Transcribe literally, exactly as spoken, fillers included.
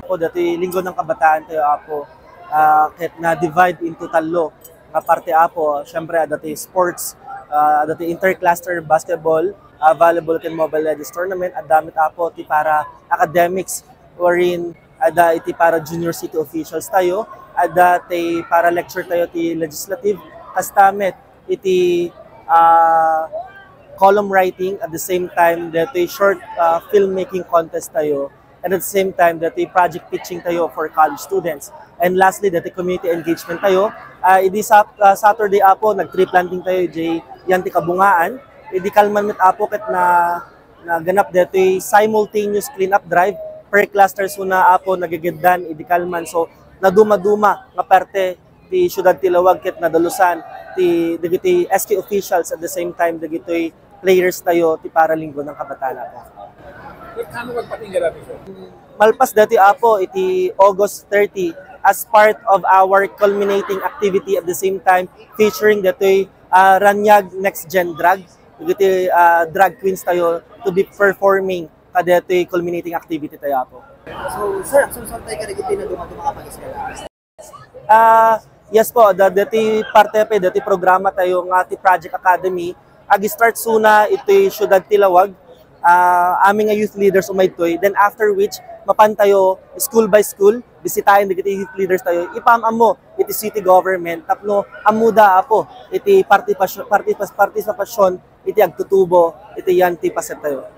Apo, dati Linggo ng Kabataan tayo, Apo, ah, ket na-divide into tallo nga parte, Apo. Siyempre, adda ti sports, ah, adda ti intercluster basketball, ah, volleyball, ken Mobile Legends tournament. Adda met, Apo, ti para academics, wherein adda iti para junior city officials tayo, adda ti para lecture tayo ti legislative, kasta met iti, ah, column writing, at the same time, dati short, ah, filmmaking contest tayo, and at the same time, dati project pitching tayo for college students. And lastly, dati community engagement tayo. Ah, idi sa, ah, Saturday, Apo, nag-tree planting tayo, jay, yan ti kabungaan. Idi kalman met, Apo, ket na, naganap dati simultaneous cleanup drive per cluster, so na, Apo, nagageddan idi kalman. So, naduma-duma nga parte ti siudad ti Laoag ket nadalusan ti dagiti S K officials, at the same time, dagitoy players tayo ti para Linggo ng Kabataan, Apo. Kano magpatingga dati, sir? Malpas dati, Apo, iti August thirty, as part of our culminating activity, at the same time featuring datoy, ah, Ranyag Next Gen Drag, dagiti, ah, drag queens tayo to be performing kadatoy culminating activity tayo, Apo. So, sir, agsursuro tayo kadagiti naduma-duma nga pag-eskwela. Ah, yes po, da-, dati parte pa, dati programa tayo nga ti Project Academy. Ag-start suna iti siudad ti Laoag. Ah, amin nga youth leaders umay ditoy. Then after which, mapan tayo school by school, bisitaen dagiti youth leaders tayo. Ipaam-ammo iti city government tapno ammoda, Apo, iti parti-, parti-, partisipasyon iti agtutubo iti yan ti paset tayo.